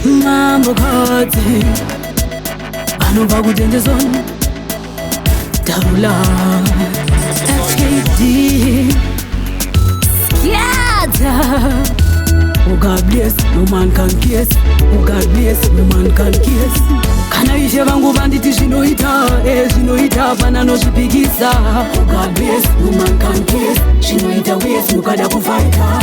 Mambokadzi anobva kuDanger Zone, Darula HKD Scatter. Oh God bless, no man can curse. Oh God bless, no man can curse. Kana ishe vangu vanditi zvinoita, zvinoita, pana nozvipikisa. Oh God bless, no man can curse. Zvinoita wese mukada kufaita.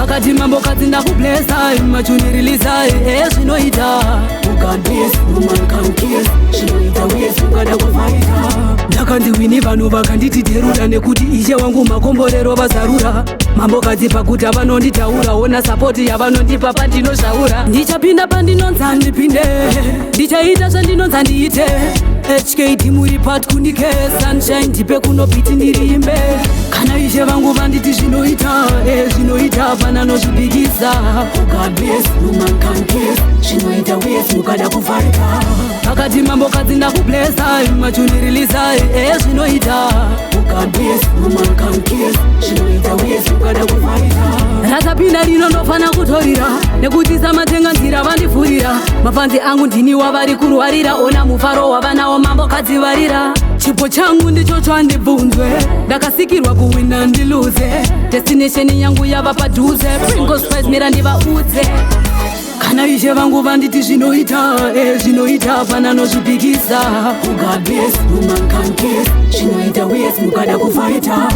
Akati mambokadzi ndakublessa, machunirilisa, zvinoita. Oh God bless, no man can curse. Zvinoita wese mukada kufaita. Ndakanzi wini, vanhu vakanditi dherura, nekuti ishe wangu makomborero vazarura. Mambokadzi pakuta vanonditaura, ona support yavanondipa pandinoshaura. Ndichapinda pandinonza ndipinde, ndichaita zvandinonza ndiite. HKD muri pat kundike sunshine, ndipe kunopiti ndiriimbe. Kana ishe vangu vanditi zvinoita, zvinoita, pana nozvipikisa. Oh God bless, no man can curse. Zvinoita wese mukada kufaita. Akati mambokadzi ndakublessa, machunirilisa, zvinoita. Oh God bless, no man can curse. Zvinoita wese mukada kufaita. Ratapinda rino ndofana kutorira, nekuti samatenga nzira vandivhurira. Mafans angu ndini wavari kurwarira, ona mufaro wavanawo, mambokadzi varira. Chipo changu ndicho chandibvunzwe, ndakasikirwa kuwina ndiluze. Destination yangu yava padhuze. Pringo Spice, mira ndivaudze. Kana ishe vangu vanditi zvinoita, zvinoita, pana nozvipikisa. Oh God bless, no man can curse. Zvinoita wese mukada kufaita.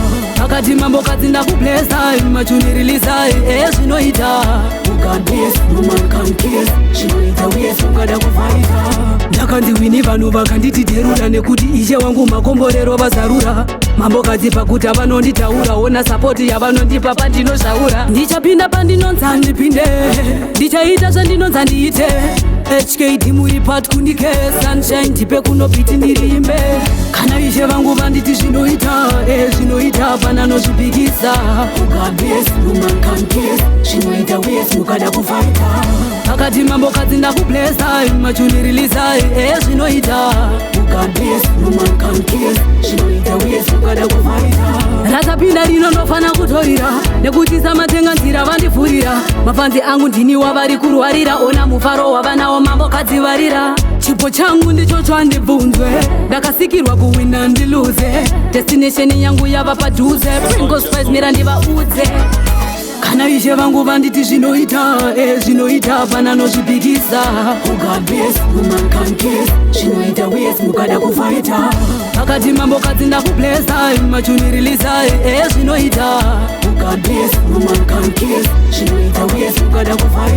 Akati mambokadzi ndakublessa, machunirilisa, zvinoita. Oh God bless, no man can curse. Zvinoita wese mukada kufaita. Ndakanzi wini, vanhu vakanditi dherura, nekuti ishe wangu makomborero vazarura. Mambokadzi pakuta vanonditaura, ona support yavanondipa pandinoshaura. Ndichapinda pandinonza ndipinde, ndichaita zvandinonza ndiite. HKD muri pat kundike sunshine, ndipe kunopiti ndirimbe. Kana ishe vangu vanditi zvinoita, zvinoita, pana nozvipikisa. Oh God bless, no man can curse. Zvinoita wese mukada kufaita. Akati mambokadzi ndakublessa, machunirilisa, zvinoita. Oh God bless, no man can curse. Zvinoita wese mukada kufaita. Ratapinda rino ndofana kutorira, nekuti samatenga nzira vandivhurira. Mafans angu ndini wavari kurwarira, ona mufaro wavanawo, mambokadzi varira. Chipo changu ndicho chandibvunzwe, ndakasikirwa kuwina ndiluze. Destination yangu yava padhuze. Pringo Spice, mira ndivaudze. Kana ishe vangu vanditi zvinoita, zvinoita, pana nozvipikisa. Oh God bless, no man can curse. Zvinoita wese mukada kufaita. Akati mambokadzi ndakublessa, machunirilisa, zvinoita. Oh God bless, no man can curse. Zvinoita wese mukada kufaita.